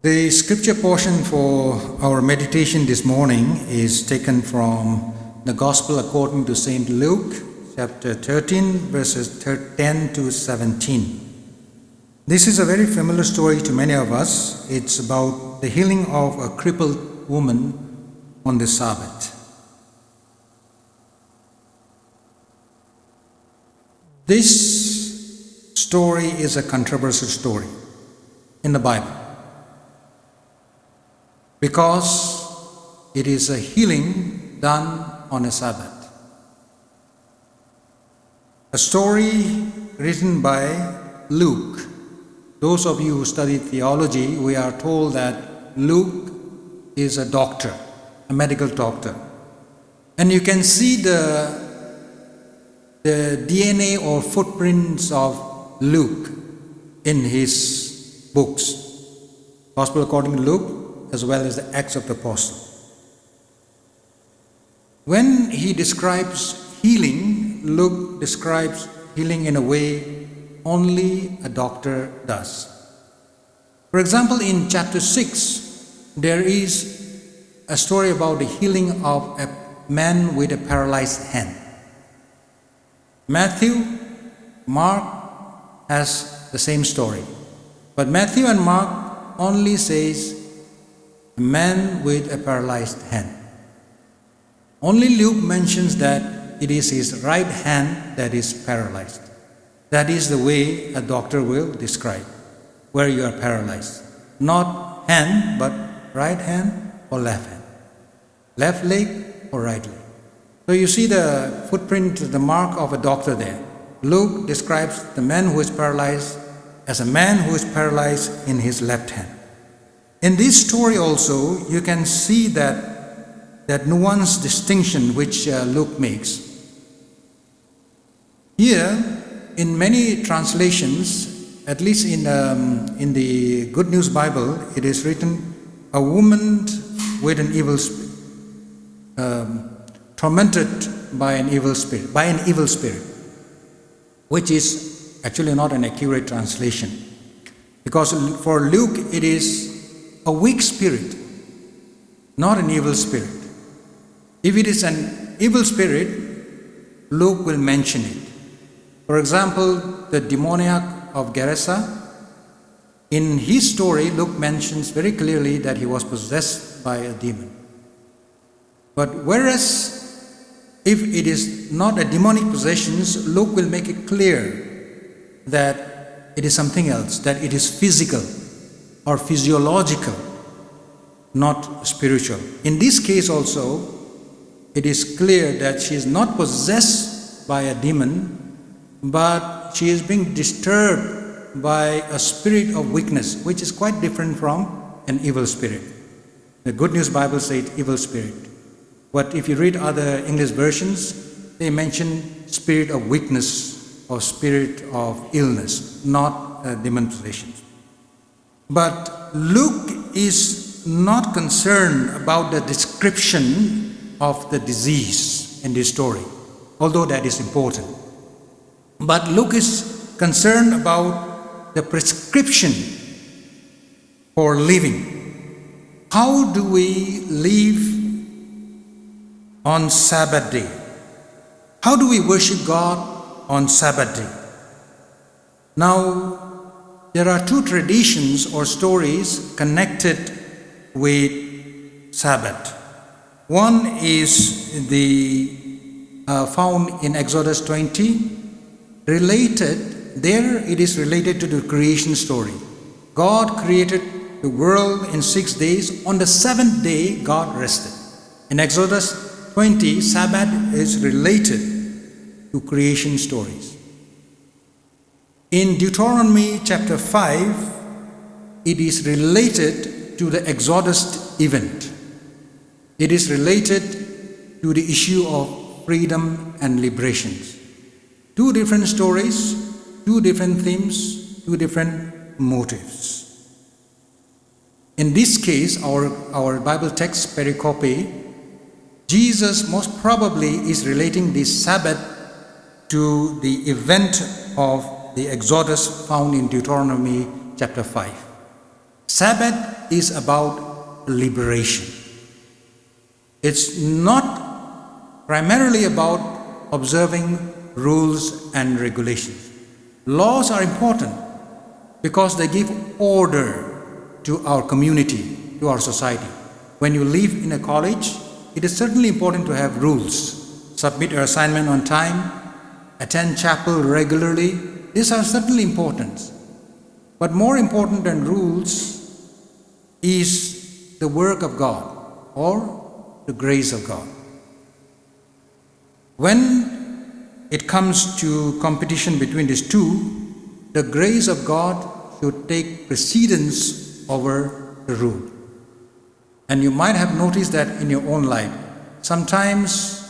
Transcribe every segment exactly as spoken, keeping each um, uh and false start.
The scripture portion for our meditation this morning is taken from the Gospel according to Saint Luke, chapter thirteen, verses thir- ten to seventeen. This is a very familiar story to many of us. It's about the healing of a crippled woman on the Sabbath. This story is a controversial story in the Bible because it is a healing done on a Sabbath. A story written by Luke. Those of you who study theology, we are told that Luke is a doctor, a medical doctor. And you can see the, the D N A or footprints of Luke in his books, Gospel according to Luke, as well as the Acts of the Apostle. When he describes healing, Luke describes healing in a way only a doctor does. For example, in chapter six, there is a story about the healing of a man with a paralyzed hand. Matthew, Mark has the same story. But Matthew and Mark only says a man with a paralyzed hand. Only Luke mentions that it is his right hand that is paralyzed. That is the way a doctor will describe where you are paralyzed. Not hand, but right hand or left hand. Left leg or right leg. So you see the footprint, the mark of a doctor there. Luke describes the man who is paralyzed as a man who is paralyzed in his left hand. In this story also, you can see that, that nuanced distinction which, uh, Luke makes. Here, in many translations, at least in, um, in the Good News Bible, it is written, "A woman with an evil sp-, um, tormented by an evil spirit, by an evil spirit," which is actually not an accurate translation. Because for Luke, it is a weak spirit, not an evil spirit. If it is an evil spirit, Luke will mention it. For example, the demoniac of Gerasa, in his story, Luke mentions very clearly that he was possessed by a demon. But whereas if it is not a demonic possession, Luke will make it clear that it is something else, that it is physical or physiological, not spiritual. In this case also, it is clear that she is not possessed by a demon, but she is being disturbed by a spirit of weakness, which is quite different from an evil spirit. The Good News Bible said evil spirit. But if you read other English versions, they mention spirit of weakness or spirit of illness, not, uh, demon possession. But Luke is not concerned about the description of the disease in this story, although that is important. But Luke is concerned about the prescription for living. How do we live on Sabbath day? How do we worship God on Sabbath day? Now, there are two traditions or stories connected with Sabbath. One is the, uh, found in Exodus twenty, related, there it is related to the creation story. God created the world in six days. On the seventh day, God rested. In Exodus twenty, Sabbath is related to creation stories. In Deuteronomy chapter five, it is related to the Exodus event. It is related to the issue of freedom and liberations. Two different stories, two different themes, two different motives. In this case, our, our Bible text, pericope, Jesus most probably is relating the Sabbath to the event of the Exodus found in Deuteronomy chapter five. Sabbath is about liberation. It's not primarily about observing rules and regulations. Laws are important because they give order to our community, to our society. When you live in a college, it is certainly important to have rules. Submit your assignment on time, attend chapel regularly. These are certainly important. But more important than rules is the work of God or the grace of God. When it comes to competition between these two, the grace of God should take precedence over the rule. And you might have noticed that in your own life. Sometimes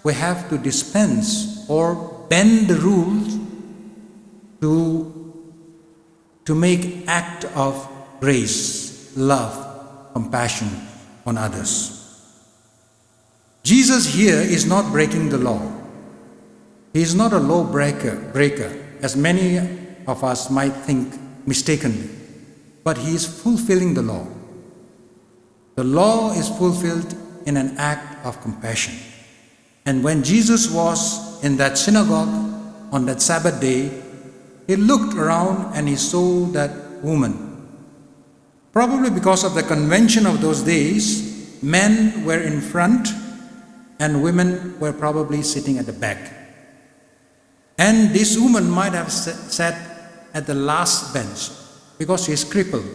we have to dispense or bend the rules to, to make act of grace, love, compassion on others. Jesus here is not breaking the law. He is not a law breaker, breaker, as many of us might think mistakenly, but he is fulfilling the law. The law is fulfilled in an act of compassion. And when Jesus was in that synagogue on that Sabbath day, he looked around and he saw that woman. Probably because of the convention of those days, men were in front and women were probably sitting at the back. And this woman might have sa-, sat at the last bench because she is crippled.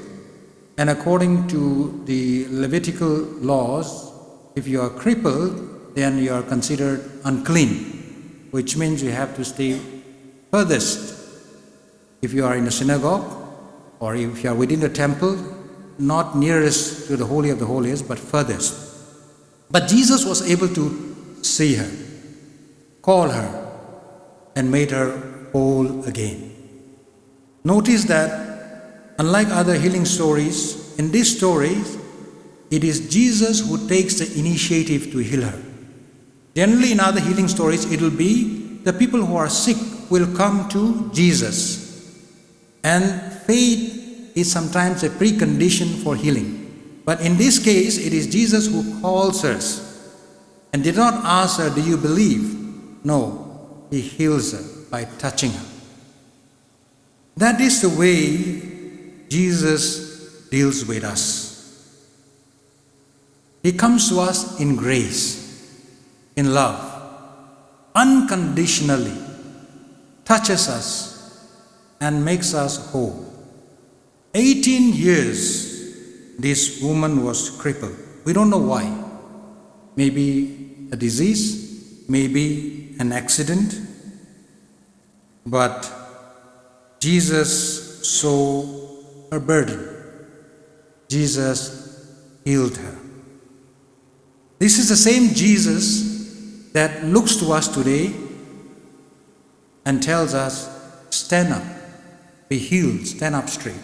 And according to the Levitical laws, if you are crippled, then you are considered unclean, which means you have to stay furthest. If you are in a synagogue, or if you are within the temple, not nearest to the Holy of the Holies, but furthest. But Jesus was able to see her, call her, and made her whole again. Notice that, unlike other healing stories, in this story, it is Jesus who takes the initiative to heal her. Generally, in other healing stories, it will be the people who are sick will come to Jesus. And faith is sometimes a precondition for healing. But in this case, it is Jesus who calls her and did not ask her, "Do you believe?" No, he heals her by touching her. That is the way Jesus deals with us. He comes to us in grace, in love, unconditionally, touches us, and makes us whole. Eighteen years, this woman was crippled. We don't know why. Maybe a disease, maybe an accident. But Jesus saw her burden. Jesus healed her. This is the same Jesus that looks to us today and tells us, "Stand up, be healed, stand up straight."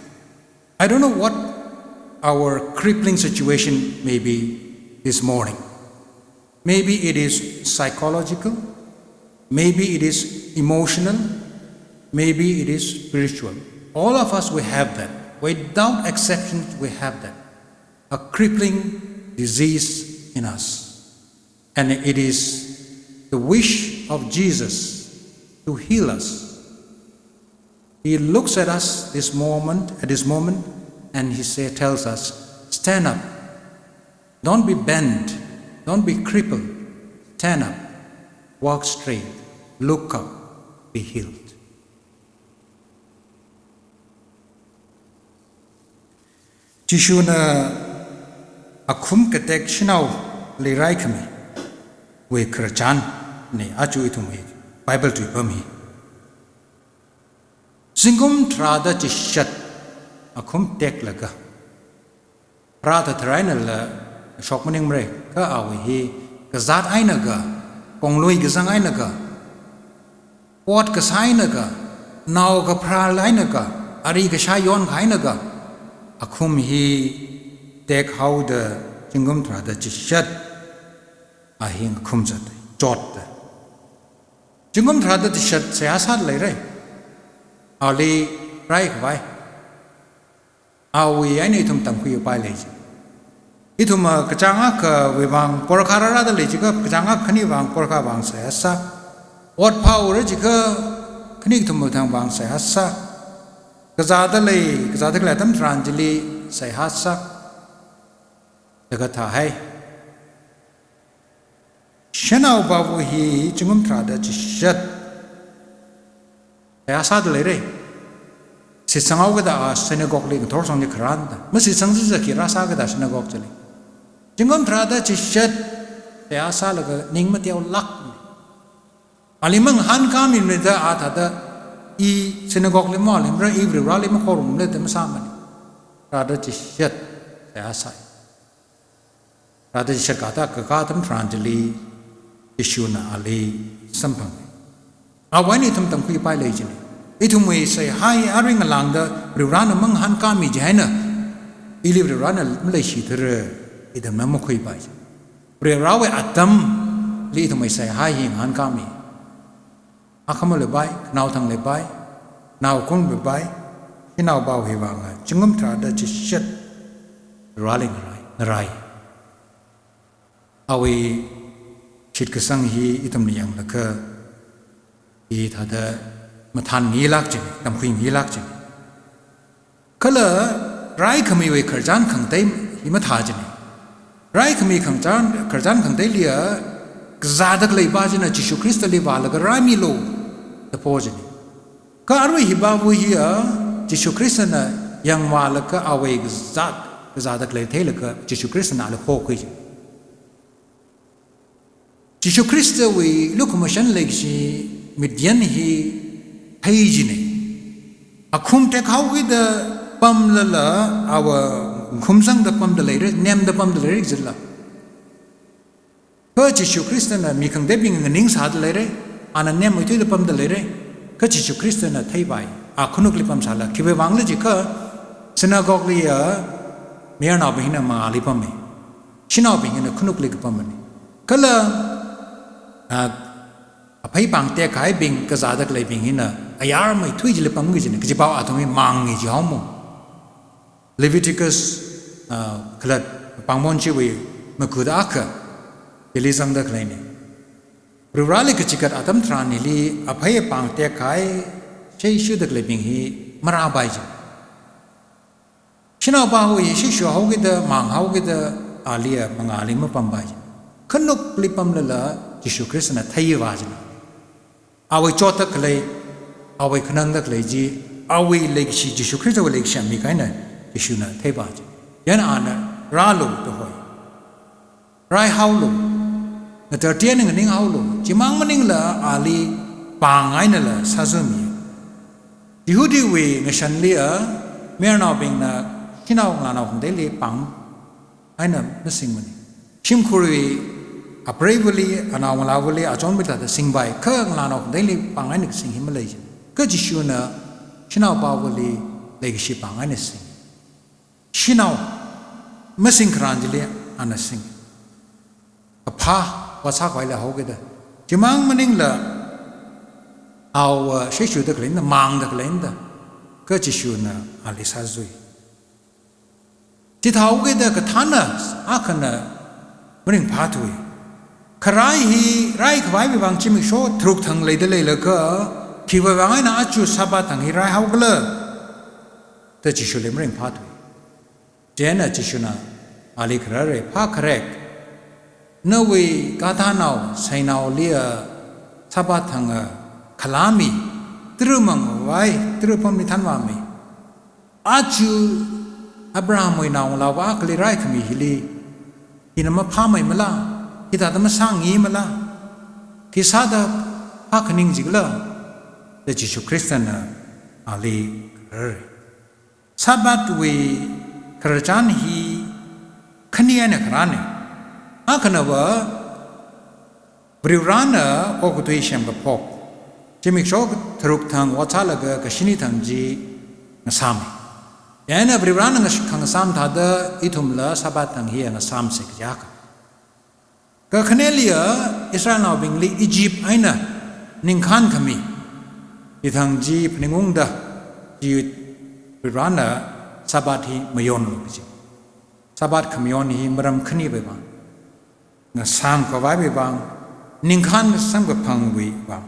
I don't know what our crippling situation may be this morning. Maybe it is psychological, maybe it is emotional, maybe it is spiritual. All of us, we have that. Without exception, we have that. A crippling disease in us. And it is the wish of Jesus to heal us. He looks at us this moment, at this moment, and he say, tells us, "Stand up. Don't be bent. Don't be crippled. Stand up. Walk straight. Look up. Be healed." Jishuna akhum katek shanao leirai khamiwui khararchan ne aja ithumwui Bible tuipam hi. Zingkum tharāda chishat akhum teklaga, pharāda tharainala shok maningmara, kha awui hi kazāt eina ga, konglui kazang eina ga, ot kasā eina ga, nao kapharā eina ga, ari kashā yonkahai eina ga, akhum hi tekhaoda zingkum tharāda chishat a hi ngakhum zat, chot da. Zingkum tharāda chishat seihā sāda leirai. Ali raikhavai. Awui eina ithum tamkhuipai lei chi. Ithum, ah, kachāng akhawui vang porkhararada lei jiakha, kachāng akha khani vang porkha vang seihā sā. Ot phāura jiakha khani kathum mathang vang seihā sā. Kazāda lei, kazāda khalei atam tharan chili seihā sā. Laga thāhai. Shanao pāva hi zingkum tharāda chishat seihā sāda leira. Shitsang haokida a synagogue li ngathor song chi kharānda. Mashitsang chi zaki rāsākida synagogue chili. Zingkum tharāda chishat seihā sālaga ning mateolāk. Ali mangahānkāmi mida a thāda i synagogue li malimra, i Varivarāli makhorumla da masāmana. Tharāda chishat seihā sāi. Tharāda chishat kāda kakā atam tharan chili Jishuna ali samphanga. Awui eina ithum tamkhuipai lei china. Ithumwui seihā hi arui ngalāngda Varivarāna mangahānkāmi chieina, ili Varivarāna maleishithura, ithumna makhuipai chi. Varivarāwui atamli ithumwui seihā hi ngahānkāmi. Akhama leipai, khanaothang leipai, naokum leipai, shanao pāva hi vang zingkum tharāda chishat Varivarāli ngarai, ngarai. Awui shitkasang hi ithumna yanglaga, hithāda mathānmilāk china, tamkhuimilāk china. Kala raikhamiwui khararchan khangatei hi mathā china. Raikhami khararchan, khararchan khangateiliya kazāda khalei pā china Jishu Khristali vālaga raimilu da pho china. Kha arui hi pāva hiya Jishu Khristana yangvālaga awui kazāt, kazāda khalei theilaga Jishu Khristana ali phokhui china. Jishu Khristawui lukhamashan leikashi Midian hi thei china. Akhum tekhaokida pamlala, awa khum sangda pamda leira, nemda pamda leira jila. Kha Jishu Khristana mi khangateibing nganingsāda leira, ana nemmeithuida pamda leira. Kha Jishu Khristana theipai, a khanukli pamsāla, khiwui vangla jiakha synagogue liya mayarnaobing hina mangāli pama. Shanaobing hina khanukli kapamana. Kala, ah, aphei pāng tekhaibing kazāda khaleibing hina ayar meithui chili pamki china, kaji pao athumwui māngi jihaomo. Leviticus, ah, khalat pāngmon chiwui makhuda akha, hili zangda khaleina. Varivarāli kachigat atam tharan hili aphei pāng tekhai, sheishuda khaleibing hi marāpai china. Shanao pāva hi sheishu haokida, māng haokida, aliya mangāli mapampai china. Khanukli pamlala Jishu Khristana theivā china. Awui chotda khalei, awui khanangda khalei chi, awui leikashi, Jishu Khristawui leikashi mikahai eina Jishuna theipā chi. Chieina ana rālu da hoi. Raihaolu, ngatar tian nganing haolu, chimang maningla ali pāng einala sāzumi. Jihudiwui ngashanliya mayarnaobingna shanao ngalānao khangateili pāng eina masingmana. Shimkhurwui apreivali, anaongalāvali, achonvali thāda singpai, kha ngalānao khangateili pāng eina kasing hi malei china. Kha Jishuna shanao pāvali leikashi pāng eina sing. Shanao masing kharan chili ana sing. Kaphā vāsā khavai la haokida. Chimang maningla awa sheishuda khaleina, māngda khaleina da. Kha Jishuna ali sāzui. Chithāhaokida kathāna akhana maringphāthui. Kharai hi raikhavaiwui vang zimiksho tharuk thang leida leilaga, khiwui vang eina aja Sabbath thang hi raihaokhala da Jishuli maringphāthui. Chieina Jishuna ali khararra, phākharek, nawui gadhanao, seinaoliya Sabbath thanga khalāmi, tara mangavai, tara pamli thanvāmi. Aja Abrahamwui naongalāva akhali raikhami hili, hina maphāmeimala, hithāda masāngaimala, khi sāda phākhaning jikhala, da Jishu Khristana ali kharar. Sabbathwui khararchan hi khani eina kharāna. Akhanava, Varivarana okathui semkaphok, zimiksho tharuk thang ot sālaga kashini thang chi ngasāma. Chieina Varivarana ngash-, khangasām thāda ithumla Sabbath thang hi ngasāmsa kaja kha. Kakhaneliya Israelnaobingli Egypt eina ningkhān khami, chithang chi phaningungda, chi Varivarana Sabbath hi mayonlu kaji. Sabbath khamayon hi maram khaniwui vang, ngasām khavaiwui vang, ningkhān samkaphangwui vang.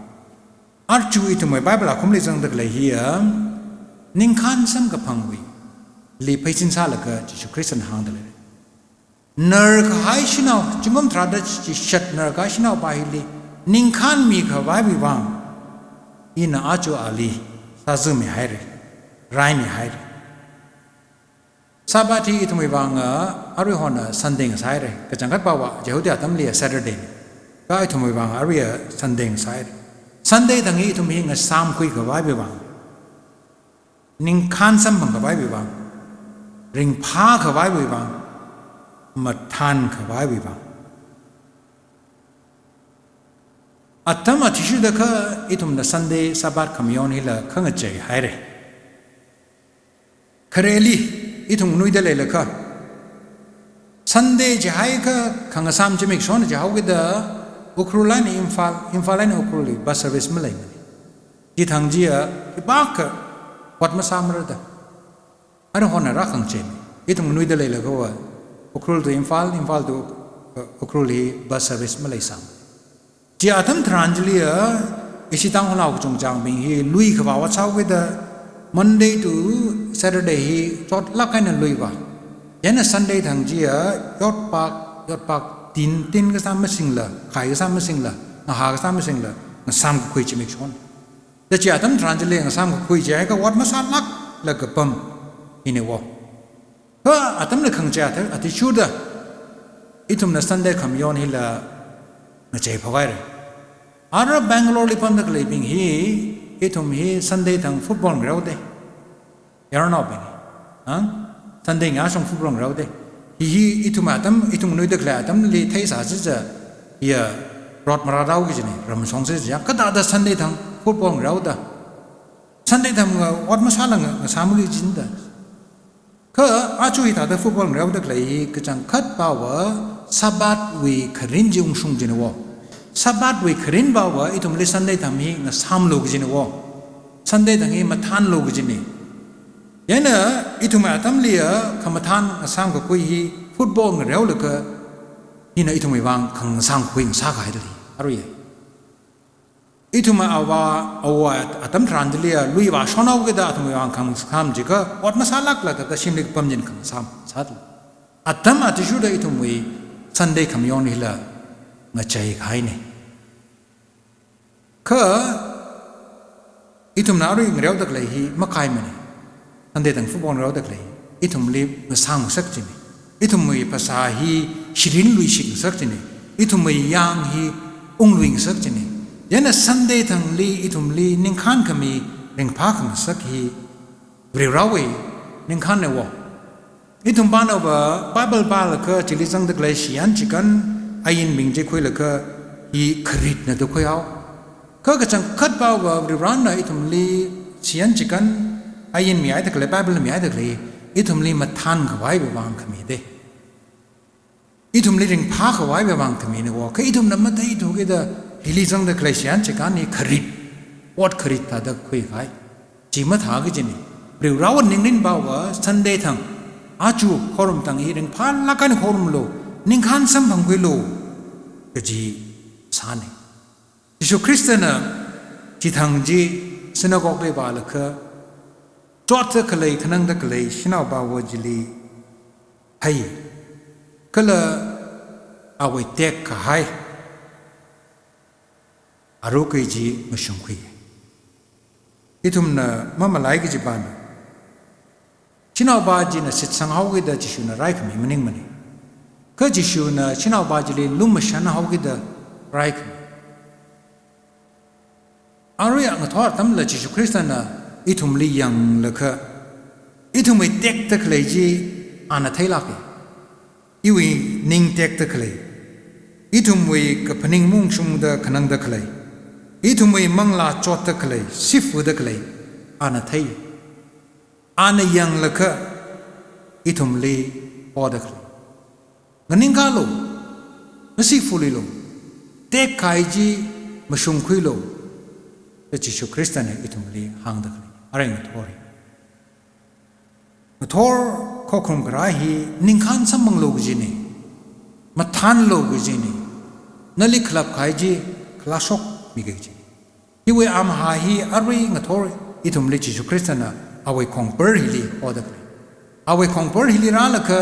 Archu ithumwui Bible akhumli zangda khalei hiya, ningkhān samkaphangwuili pheisin sālaga Jishu Khristana hāngda lei. Narkahai shanao, zingkum tharāda chishat narkahai shanaopa hili ningkhān mikhavaiwui vang, ina achu ali sazumi haira, raimi haira. Sabbath hi ithumwui vang, ah, aruihon, ah, Sunday ngasāhaira. Kachangkhat pava, Jihudi atamli, ah, Saturday. Kha ithumwui vang, ah, arui, ah, Sunday ngasāhaira. Sunday thang hi ithum hi ngasām khuikhavaiwui vang, ningkhān samphang khavaiwui vang, ringphā khavaiwui vang, mathān khavaiwui vang. Atam athishurda kha ithumna Sunday Sabbath khamayon hila khangachei haira. Khareli ithum nganuida leilakha, Sunday jihaiakha khangasām zimiksho jihaokida Ukhrul eina Imphal, Imphal eina Ukhrulli bus service maleimana. Chithang chiya khipākha ot masāmara da. Aruihon rākhangachei. Ithum nganuida leilakha va, Ukhrul to Imphal, Imphal to, uh, Ukhrul hi bus service maleisāmana. Chi atam tharan chiliya, ishi Tangkhulnao kachungkhachangsābing hi lui khavā ot sāhaokida, Monday to Saturday hi chotlāk eina luivā. Chieina Sunday thang chiya, yotpak, yotpak, tin, tin kasā masingla, khai kasā masingla, ngahā kasā masingla, ngasām kakhui zimikshona. Da chi atam tharan chili ngasām kakhui jihaiakha ot masālākla kapam hina wo. Kha atamna khangachei athishurda, ithumna Sunday khamayon hila ngachei phok haira. Ara Bangalore li pamda khaleibing hi, ithum hi Sunday thang football ngareoda. Yarnaobing. Ha? Sunday ngashong football ngareoda. Hi hi ithum atam, ithum nganuida khalei atamli theisā chicha, ya, rot marātao kajina, ramshong chicha, kathāda Sunday thang football ngareoda. Sunday thang nga ot masāla nga, ngasām kajina da. Kha achu hithāda football ngareoda khalei hi kachangkhat pava Sabbathwui kharin chi ungshung kajina wo. Sabbathwui kharin pava ithumli Sunday thang hi ngasāmlu kajina wo. Sunday thang hi mathānlu kajina. Chieina ithum atamliya khamathān ngasām kakhui hi football ngareolaga, hina ithumwui vang khangasām kakhui ngasā kahai da lei. Aruiya. Ithum ava, ava atam tharan chiliya, lui vāshon haokida athumwui vang khangasām jiakha, ot masālākla thāda shimli kapam china khangasām sāda lei. Atam athishurda ithumwui Sunday khamayon hila ngachei kahaina. Kha ithumna arui ngareoda khalei hi makaimana. Sunday thang football ngareoda khalei, ithumli ngasām ngasak kajina. Ithumwui phasā hi shirin luishit ngasak kajina. Ithumwui yang hi unglui ngasak kajina. Chieina Sunday thangli ithumli ningkhān khami ringphā khangasak hi Varivarawui ningkhānna wo. Ithum pānava Bible pālaga chili zangda khalei shiyan chikan ainbing chi khuilaga hi kharitna da khuihao. Kha kachangkhat pava Varivarana ithumli shiyan chikan ain mihaida khalei, Bible mihaida khalei, ithumli mathān khavaiwui vang khami da. Ithumli ringphā khavaiwui vang khamina wo. Kha ithumna matheithu kida hili zangda khalei shiyan chikan hi kharit, ot kharit thāda khuikahai. Chi mathā kajina. Varivarawui ningrin pava Sunday thang, achu khorum thang hi ringphālāk eina khorumlu, ningkhān samphangkhuilu kaji sāna. Jishu Khristana chithang chi synagogue li vālaga, chotda khalei, khanangda khalei shanaopava chili hai, kala awui tekkahai arukai chi mashungkhui. Ithumna mamalai kaji pāna, shanaopa china shitsang haokida Jishuna raikhami maningmana. Kha Jishuna shanaopa chili lumashan haokida raikhami. Arui ngathor atamla Jishu Khristana ithumli yanglaga, ithumwui tekta khalei chi ana theilāka. Iwui ning tekta khalei, ithumwui kaphaning maungshungda khanangda khalei, ithumwui manglā chotda khalei, sifada khalei, ana thei. Ana yanglaga ithumli hoda khalei. Nganingkālu, ngasifuluilu, tekkahai chi mashungkhuilu, da Jishu Khristana ithumli hāngda khalei. Arui ngathor hi. ngathor khokharum kharā hi ningkhān samphanglu kajina, mathānlu kajina, nali khalap kahai chi khalashokmi kajina. Hiwui amahā hi arui ngathor ithumli Jishu Khristana awui khongpar hili hoda khalei. Awui khongpar hili rālaga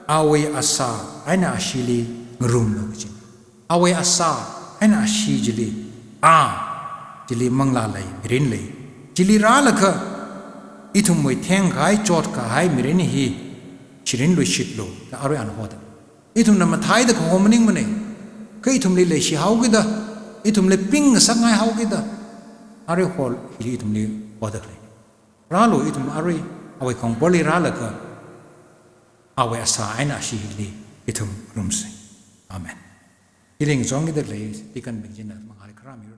awui asā eina ashili ngarumlu kajina. Awui asā eina ashi chili, a, chili manglā lei, mirin lei. Chili rālaga ithumwui thengkahai, chotkahai mirin hi shirin luishitlu da arui ana hoda. Ithumna matheida kaho maningmana. Kha ithumli leishihaokida, ithumli ping ngasakngai haokida, arui hol hili ithumli hoda khalei. Rālu ithum arui awui khongparli rālaga awui asā eina ashili ithum ngarumsa. Amen. Hili ngachonngida khalei deaconbing china mangāli kharā milu.